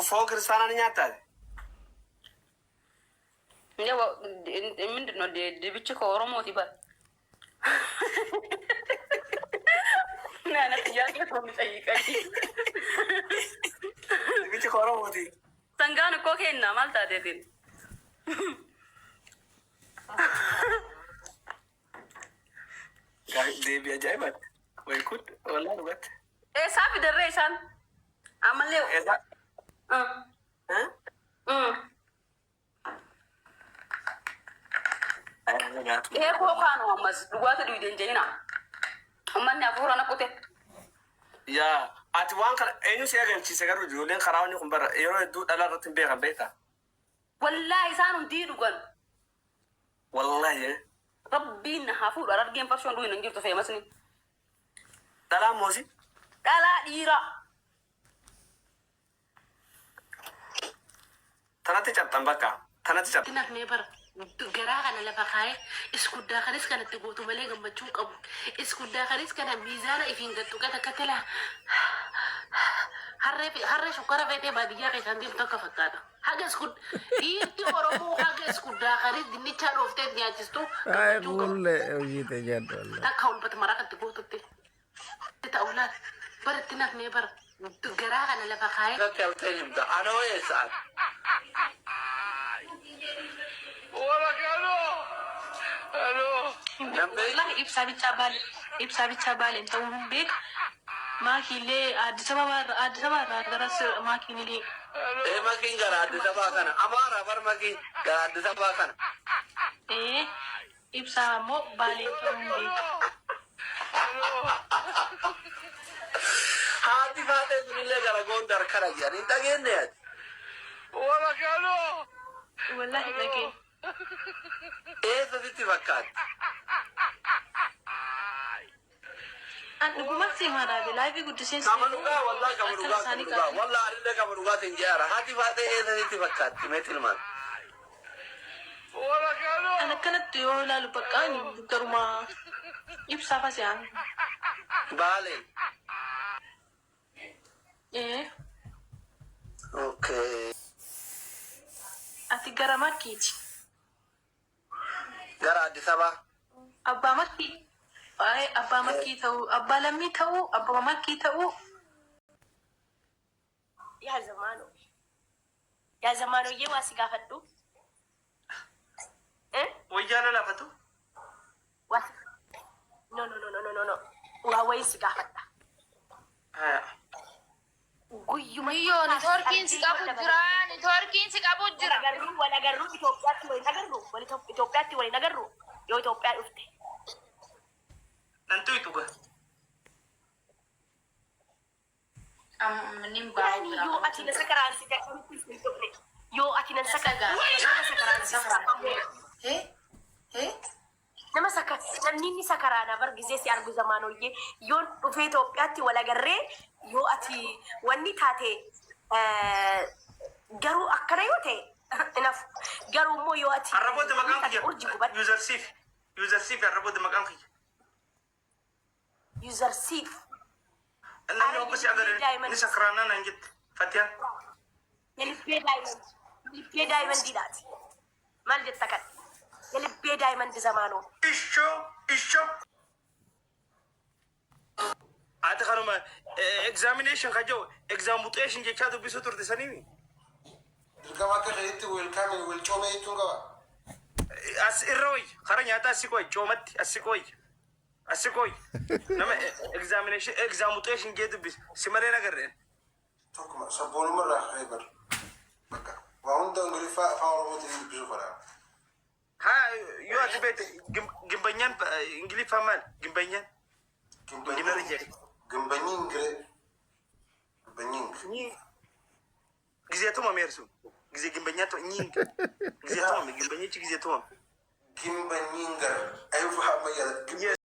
Foon kiristaanaa ni nyaattaa ati? ምንድን ነው ድብች ከኦሮሞቲ በር ምን አይነት ጥያቄ ነው የሚጠይቀኝ? Dibichi ka Oromooti. Sangaan እኮ kenna maal taateetiin? Deebii ajaa'ibaati. Wayi kun wallaahi dhugatti. Eessaa fidarree isaan? Ammallee. Eessaa? ይሄ ኮካ ነው። Ammas dhugaati dhuyde hin jedhina. Ummanni hafuura naqute. Yaa, ati waan kana eenyu si agarsiise? Garuu ijoolleen karaa wanni kun bara yeroo hedduu dhala irratti hin beekan, beektaa? Wallaahi isaan hundii dhugan. Wallaahi. Rabbiin na haa fuudhu, argeen farshoon dhuyin hin jirtu feemasni. Dhalaan moosi? Dhalaa dhiiraa. Tanatti cabxan, bakka. Tanatti cabxan. Nafnee bara garaa kana lafa kaayee iskuddaa kanis kanatti gootu malee gammachuu hin qabu. Iskuddaa kanis kana miizaana ifiin gattu gata akka tila harree harree shukkara feetee baadiyyaa keessaan deemtu akka fakkaata. Haga iskud dhiirti Oromoo haga iskuddaa kanis dinnichaa dhooftee nyaachistu Ay, gammachuu hin qabu. fuullee hojii ta'e jedhu wallaahi. Takka ulfata maraa katti gootutti. Ta'u laal bara itti nafnee bara garaa kana lafa kaayee. Irratti halkan himta. Anoo eessaan? Nan beeku. Wallahi ibsaa bichaa baale, ibsaa bichaa baaleen ta'uu hin beeka. Maakiillee Addis Ababa irraa, Addis Ababa irraa garas maakiin illee. Ee, makiin gara Addis Ababaa kana. Amaara bar makiin gara Addis Ababaa kana. Ee, ibsaa immoo baaleen ta'uu hin beeka. Haati faatee sunillee gara Gondar kana jedhan hin dhageenye ati. Wallahi dhageen. Eessa sitti fakkaatti? An dhuguma si himaa live guddiseen Kama dhugaa, wallahi kama akkana dhugaa, kama isaanii dhugaa. qabu. Wallahi anillee kama dhugaatiin jeara. Haati faatee eessa sitti fakkaatti? Mee tilmaami. An akkanatti yoo ilaalu bakka ani garuma ibsaa fasi'aan. Baaleen. Ee. Okay. Ati gara makkiiti. Gara Addis Ababaa. Abbaa makkii. Ay, abbaa makkii ta'uu, abbaa lammii ta'uu, abbaa makkii ta'uu. Yaa zamaanoo. Yaa zamaanoyyee, waa si gaafadhu. Eh? Wayyaa lafatu. Waa. No, no, no, no, no, no, no. Waa wayii si gaafadha. Haya. Guyyuma Miyyoo, networkiin si qabu jira. Networkiin si qabu jira. Wal agarruu, wal agarruu, Itoophiyaatti waliin agarru, wal Itoophiyaatti waliin agarru yoo Itoophiyaa dhufte. Nan tuytu ga. Nin baa'u Kudhanii jira. yoo ati na sakaraansi akkamitti hin tuqne, yoo ati nan nama sakaraansi, nama saka namni inni sakaraana bar gizee si argu. Zamaanoyyee, yoon dhufee Itoophiyaatti wal agarree, yoo ati wanni taate garuu akkana yoo ta'e inafu, garuu immoo yoo ati Har'a booda maqaan taate kiyya. Urji gubadhu. User siif. User siif har'a booda maqaan kiyya. User siif. Namni obbo si agarre ni sakraanaa naan jette. Fatiyaan. የልቤ diamond, የልቤ diamond iidhaati. Maal jetta kan የልቤ diamond zamaanoo? Ishoo, ishoo. Ati kanuma examination ka jiru examuxeeshin jechaa dubbisuu turte saniimi. Dirqama akka keetti welcome welcoome jechuun qaba. As irra wayya, kara nyaataa asii qoy, coomatti asii qoy, asii qoy, nama examination examuxeeshin jee dubbise si malee nagarreen. Tokkuma sabboonummaa irraa ka'ee bar. Bakka waa hunda Ingiliffaa afaan Oromootiin dubbisuu fedha. Haa, yoo ati beekte, gimbanyaan Ingiliffaa maal gimbanyaan? Ingilara jedhe. Gimbanyiin giree. Gimbanyiin. ጊዜ tumame ersu ጊዜ ግንበኛ nying ጊዜ tumame, gimbanyichi ጊዜ tumame. Gimbanyiin gara. Ayuu ammayyaa.